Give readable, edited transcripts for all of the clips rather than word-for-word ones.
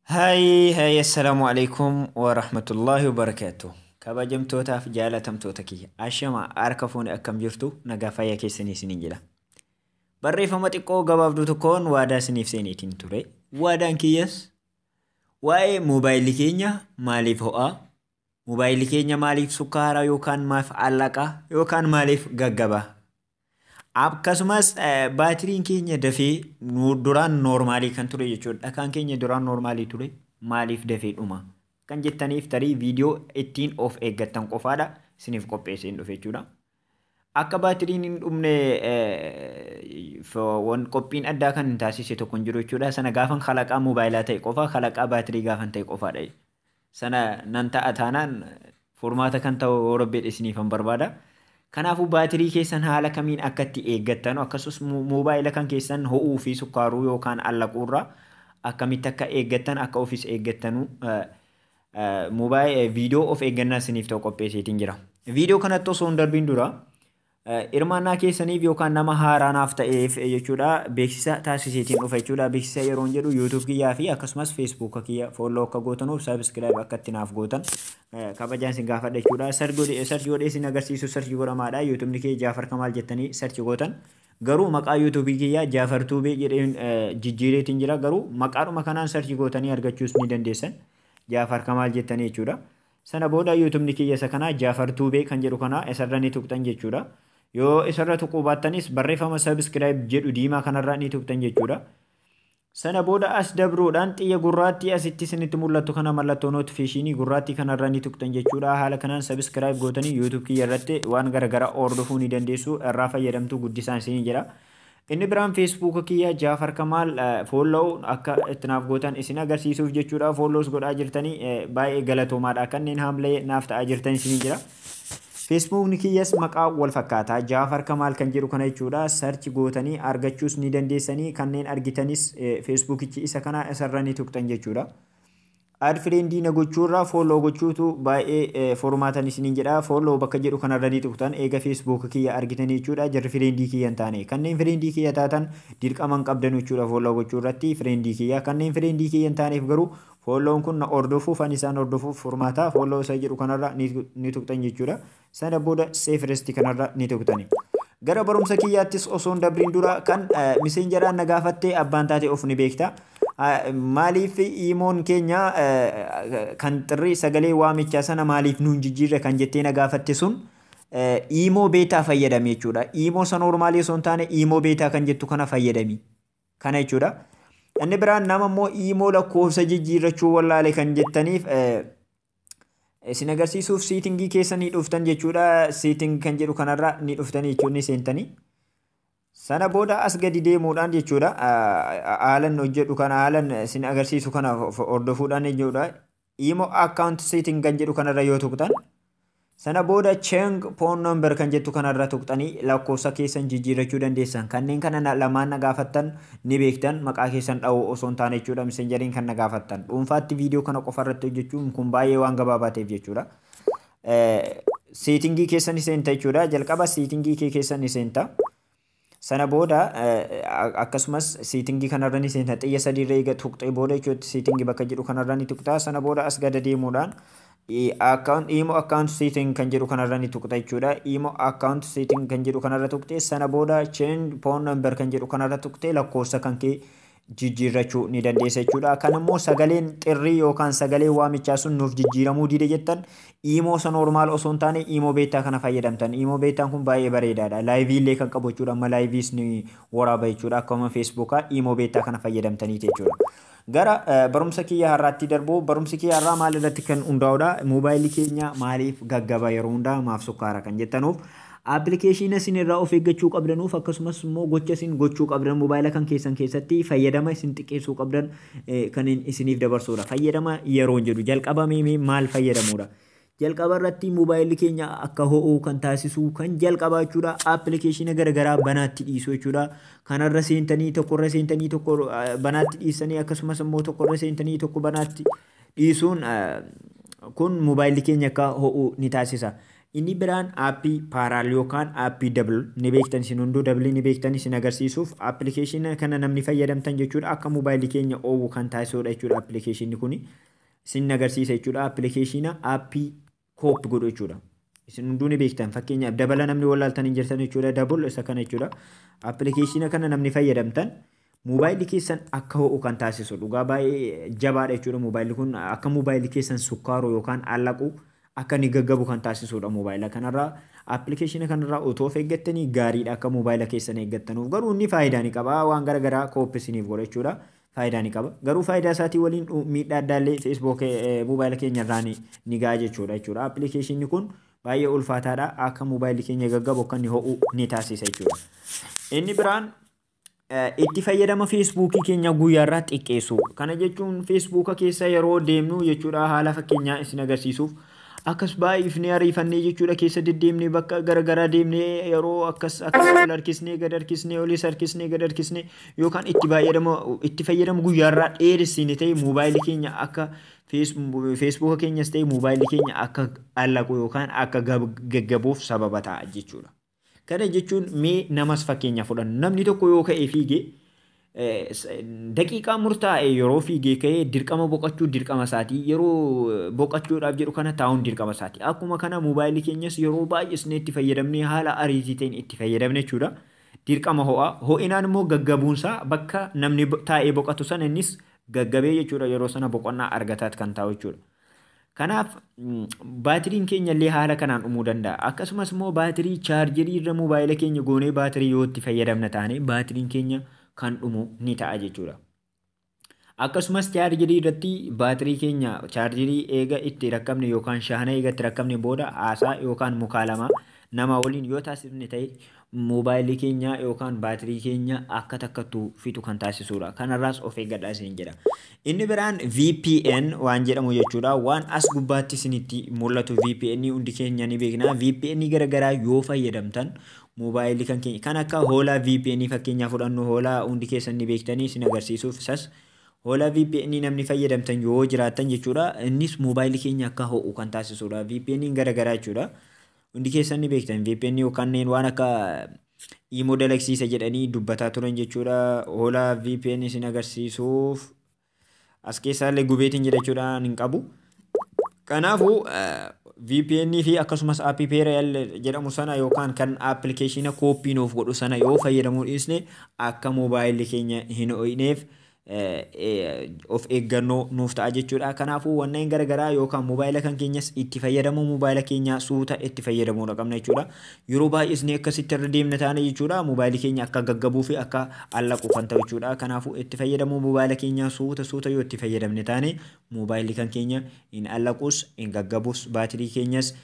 Hi, hi, assalaamu alaikum wa rahmatullahi wa barakaatuh. Kabajamtootaaf jaalatamtoota kiyya. Ashama, harka fuune, akkam jirtu? Nagaa fayyaa keessanii isiniin jedha. Barreeffama xiqqoo gabaabduu tokkoon waadaa isiniif seeniitiin ture. Waadaan kiyyas waa'ee moobaayilli keenya maaliif ho'aa? Moobaayilli keenya maaliif sukkaara yookaan maaf allaqaa yookaan maaliif gaggabaa? Akkasumas baatiriin keenya dafee duraan noormaalii kan ture jechuudha. Dhakaan keenya duraan noormaalii ture maaliif dafee dhuma? Kan jettaniif tarii viidiyoo ittiin of eeggattan qofaadha isiniif qopheesseen dhufe jechuudha. Akka baatiriin hin dhumne qophiin addaa kan hin taasise tokko hin jiru jechuudha. Sana gaafan kalaqaa moobaayilaa ta'e qofa, kalaqaa baatirii gaafan ta'e qofaadha. Sana nan ta'a taanaan furmaata kan ta'u rabbi isiniifan barbaada. Kanaafuu baatirii keessan haala kamiin akka itti eeggattan, akkasumas moobaayila kan keessan ho'uu fi sukkaaruu yookaan allaquurraa akkamitti akka eeggattan, akka ofiis eeggattanu viidiyoo of eeggannaa isiniif ta'u qopheesseetiin jira. Viidiyoo kanatti osoo hin darbiin dura hirmaannaa keessaniif yookaan nama haaraanaaf ta'eef jechuudha beeksisa taasiseetiin dhufa jechuudha. Beeksisa yeroon jedhu YouTube kiyyaa fi akkasumas Facebook kiyya follow akka gootanuuf, subscribe akka itti naaf gootan kabajaan isin gaafadha jechuudha. Search godhee isin agarsiisu, search godhamaadha. YouTubeni kiyya Jaafar Kamaal jettanii search gootan. Garuu maqaa YouTube kiyyaa Jaafar Tuubee jedheen jijjiireetiin jira. Garuu maqaadhuma kanaan search gootanii argachuus ni dandeessan. Jaafar Kamaal jettanii jechuudha. Sana booda YouTubeni kiyya isa kanaa Jaafar Tuubee kan jedhu kana isarra ni tuqxan jechuudha. Yoo isarra tuquu baattanis barreeffama subscribe jedhu diimaa kanarra ni tuqxan jechuudha. Sana booda as dabruudhaan xiyya gurraattii asitti isinitti mul'attu kana, mallattoo notifiikeeshinii gurraattii kanarra ni tuqxan jechuudha. Haala kanaan subscribe gootanii YouTube kiyya irratti waan garaagaraa hordofuu ni dandeessu, irraa fayyadamtuu guddisaan isinii jedha. Inni biraan Facebook kiyya Jaafar Kamaal follow akka itti naaf gootan isin agarsiisuuf jechuudha. Follows godhaa jirtanii baay'ee galatoomaadha. Kanneen haamlee naaf ta'aa jirtan isinii jira. Feesbuukni kiyyas maqaa wal fakkaataa Jaafar Kamaal kan jedhu kana jechuudha. Search gootanii argachuus ni dandeessanii, kanneen argitanis feesbuukichi isa kana, isarra ni tuqxan jechuudha. Add friendii na gochuurraa follow gochuutu baay'ee formaatan isiniin jedha. Follow bakka jedhu kanarra ni tuqxan eega feesbuuka kiyya argitanii jechuudha. Jarri friendii kiyya hin taane. Kanneen friendii kiyya taatan dirqama hin qabdan jechuudha follow gochuu irratti friendii kiyya. Kanneen friendii kiyya hin taaneef garuu follown kun na hordofuuf, ani isaan hordofuuf furmaata, follow isa jedhu kanarra ni tuqxan jechuudha. Sana booda see first kanarra ni tuqxani. Gara barumsa kiyyaattis osoo hin dabriin dura kan messengeraan na gaafattee abbaan taate of ni beekta. Maaliif imoon keenya kan xirrii sagalee waamichaa sana maaliif nuun jijjiirre kan jettee na gaafatte sun imo beta fayyadami jechuudha. Imo isa noormaalii osoo hin taane imo beta kan jettu kana fayyadami. Kana jechuudha. Inni biraan nama immoo imo lakkoofsa jijjiirrachuu wallaale kan jettaniif isin agarsiisuuf settingii keessa ni dhuftan jechuudha. Setting kan jedhu kanarra ni dhuftanii jechuun ni seentanii. Sana booda as gadi deemuudhaan jechuudha. Haalan hojjedhu kana, haalan isin agarsiisu kana hordofuudhaan jechuudha. Imo account setting kan jedhu kanarra yoo tuqxan, sana booda change phone number kan jettu kanarra tuqxanii lakkoofsa keessan jijjiirrachuu dandeessan. Kanneen kana lamaan na gaafattan ni beektan, maqaa keessan dha'uu osoo hin taane jechuudha. Messengeriin kan na gaafattan. Dhuunfaatti viidiyoo kana qofa irratti hojjechuun kun baay'ee waan gabaabaa ta'eef jechuudha. Settingii keessan ni seenta jechuudha. Jalqaba settingii kee keessan ni seenta. Sana booda akkasumas settingii kanarra ni seenta. Xiyya sadiirra eega tuqxee booda jechuudha, settingii bakka jedhu kanarra ni tuqxaa. Sana booda as gada deemuudhaan account, imo account setting kan jedhu kanarra ni tuqxa jechuudha. Imo account setting kan jedhu kanarra tuqxee, sana booda change phone number kan jedhu kanarra tuqxee lakkoofsa kan kee jijjiirrachuu ni dandeessa jechuudha. Kan immoo sagaleen xirrii yookaan sagalee waamichaa sun nuuf jijjiiramuu dide jettan imo isa normal osoo hin taane imo beta kana fayyadamtan. Imo betaan kun baay'ee bareedaadha. Liveii illee kan qabu jechuudha. Amma liveiis ni waraaba jechuudha. Akkuma feesbuukaa imo beta kana fayyadamtaniiti jechuudha. Gara barumsa kiyya har'aatti darbu, barumsi kiyya har'aa maal irratti kan hundaa'udha? Moobaayilii keenya maaliif gaggaba yeroo hundaa, maaf sukkaara kan jettanuuf, appilikeeshina isin irraa of eeggachuu qabdanuuf, akkasumas immoo gocha isin gochuu qabdan, moobaayila kan keessan keessatti fayyadama isin xiqqeessuu qabdan kan isiniif dabarsudha. Fayyadama yeroo jedhu jalqaba meemee maal fayyadamuudha? Jalqaba irratti moobaayilli keenya akka ho'u kan taasisu kan jalqabaa jechuudha. Appilikeeshina garaagaraa banaatti dhiisuu jechuudha. Kanarra seentanii, tokkorra seentanii, tokko banaatti dhiisanii, akkasumas immoo tokkorra seentanii tokko banaatti dhiisuun kun moobaayilli keenya akka ho'u ni taasisa. Inni biraan aappii Parallel yookaan aappii Double ni beektan isin hunduu, Double ni beektan. Isin agarsiisuuf appilikeeshina kana namni fayyadamtan jechuudha, akka moobaayilii keenya oowwu kan taasisudha jechuudha. Appilikeeshinni kuni isin agarsiisa jechuudha, appilikeeshina aappii copy godhu jechuudha. Isin hunduu ni beektan, fakkeenyaaf Double namni wallaaltan hin jirtan jechuudha. Double isa kana jechuudha. Appilikeeshina kana namni fayyadamtan moobaayilii keessan akka ho'u kan taasisu, dhugaa baay'ee jabaadha jechuudha. Moobaayilli kun akka moobaayilii keessan sukkaaru yookaan allaqu, akka inni gaggabu kan taasisudha moobaayila kanarraa. Appilikeeshina kanarraa otoo of eeggattanii gaariidha, akka moobaayila keessan eeggattanuuf. Garuu inni faayidaa ni qaba, waan garaagaraa copy isiniif godha jechuudha. Faayidaa ni qaba. Garuu faayidaa isaatii waliin miidhaa addaallee Facebook moobaayila keenya irraa ni ga'a jechuudha. Appilikeeshinni kun baay'ee ulfaataadha. Akka moobaayilli keenya gaggabu, akka inni ho'u ni taasisa jechuudha. Inni biraan itti fayyadama feesbuukii keenya guyyaarraa xiqqeessu. Kana jechuun feesbuuka keessa yeroo deemnu jechuudha, haala fakkeenyaa isin agarsiisuuf, akkas baay'ifnee ariifannee jechuudha keessa deddeemnee, bakka garaagaraa deemnee, yeroo akkas akkas ol harkisnee gad harkisnee, olis harkisnee gad harkisnee, yookaan itti fayyadama guyyaarraa dheeressine ta'e, moobaayilii keenya akka feesbuuka keenyas ta'e moobaayilii keenya akka allaqu yookaan akka gaggabuuf sababa ta'a jechuudha. Kana jechuun mee namas fakkeenya fudhannu, namni tokko yoo ka'ee fiigee daqiiqaa murtaa'e yeroo fiigee ka'ee dirqama boqochuu dirqama isaatii, yeroo boqochuudhaaf jedhu kana taa'uun dirqama isaati. Akkuma kana moobaayilii keenyas yeroo baay'isnee itti fayyadamnee, haala ariitii ta'een itti fayyadamne jechuudha. Dirqama ho'a. Ho'inaan immoo gaggabuunsaa bakka namni taa'ee boqotu sana innis gaggabee jechuudha, yeroo sana boqonnaa argataat kan taa'u jechuudha. Kanaaf baatiriin keenya illee haala kanaan dhumuu danda'a. Akkasumas immoo baatirii chaarjerii irra moobaayila keenya goonee baatirii yoo itti fayyadamna taane, baatiriin keenya kan dhumu ni ta'a jechuudha. Akkasumas chaarjerii irratti baatirii keenya chaarjerii eega itti rakkabne yookaan shahana eega itti rakkabne booda haasaa yookaan mukaalamaa nama waliin yoo taasifne ta'e, moobaayilii keenya yookaan baatirii keenya akka takkattuu fixu kan taasisudha. Kanarraas of eeggadhaa isin jedha. Inni biraan VPN waan jedhamu jechuudha. Waan as gubbaatti isinitti mul'atu VPN hundi keenya ni beekna. VPN garaagaraa yoo fayyadamtan moobaayilii kan keenya kan akka Hola VPN fakkeenyaa fudhannu, Hola hundi keessan ni beektanii, isin agarsiisuuf isas. Hola VPN namni fayyadamtan yoo jiraattan jechuudha. Innis moobaayilii keenya akka ho'u kan taasisudha. VPN garaagaraa jechuudha. Hundi keessan ni beektan VPN kanneen waan akka Imo dalagsiisa jedhanii dubbataa turan jechuudha. Hola VPN isin agarsiisuuf as keessaallee gubeetiin jedha jechuudha, hin qabu. Kanaafuu VPN fi akkasumas aappii Parallel jedhamu sana yookaan kan appilikeeshina copy nuuf godhu sana yoo fayyadamuu dhiisne, akka moobaayilli keenya hin ho'ineef of eeggannoo nuuf ta'a jechuudha. Kanaafuu wanneen garaagaraa yookaan moobaayila kan keenyas itti fayyadamuu moobaayila keenyaa suuta itti fayyadamuudha qabna jechuudha. Yeroo baay'isnee akkasitti irra deemna taane jechuudha, moobaayilli keenya akka gaggabuu fi akka allaqu kan ta'u jechuudha. Kanaafuu itti fayyadamuu moobaayila keenyaa suuta suuta yoo itti fayyadamne taane, moobaayilli kan keenya hin allaqus, hin gaggabus, baatirii keenyas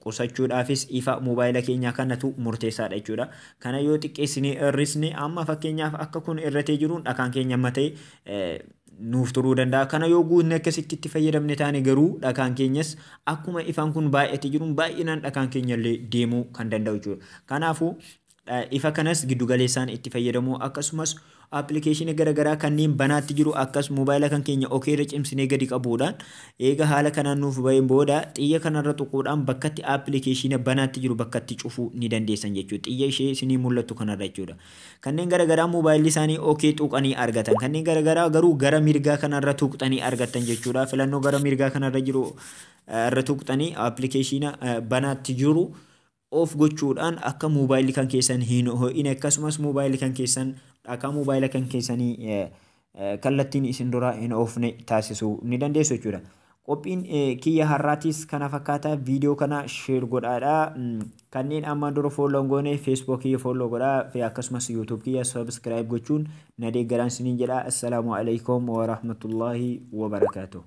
qusachuudhaafis ifa moobaayila keenyaa kanatu murteessaadha jechuudha. Kana yoo xiqqeessinee hir'isne, amma fakkeenyaaf akka kun irratee jiruun dhakaan keenya amma ta'e nuuf turuu danda'a. Kana yoo guutne akkasitti itti fayyadamne taane garuu, dhakaan keenyas akkuma ifaan kun baay'atee jiruun baay'inaan dhakaan keenya illee deemuu kan danda'u jechuudha. Kanaafuu ifa kanas giddugaleessaan itti fayyadamuu, akkasumas appilikeeshinii garaagaraa kanneen banaatti jiru akkas moobaayila kan keenya okay irra cimsinee gadi qabuudhaan, eega haala kanaan nuuf baheen booda, xiyya kanarra tuquudhaan bakkatti appilikeeshina banaatti jiru bakkatti cufuu ni dandeessan jechuudha. Xiyya ishee isinii mul'attu kanarra jechuudha. Kanneen garaagaraa moobaayilli isaanii okay tuqanii argatan. Kanneen garaagaraa garuu gara mirgaa kanarra tuqxanii argatan jechuudha. Filannoo gara mirgaa kanarra jiru irra tuqxanii appilikeeshina banaatti jiru off gochuudhaan akka moobaayilli kan keessan hin ho'ine, akkasumas moobaayilli kan keessan dhakaa moobaayila kan keessanii kallattiin isin dura hin oofne taasisuu ni dandeessu jechuudha. Qophiin kiyya har'aatis kana fakkaata. Viidiyoo kana share godhaadha. Kanneen amma dura follow goone Facebook kiyya follow godhaa fi akkasumas YouTube kiyya subscribe gochuun na deeggaraan isiniin jedha. Assalaamu alaikum wa rahmatullahi wa barakaatuh.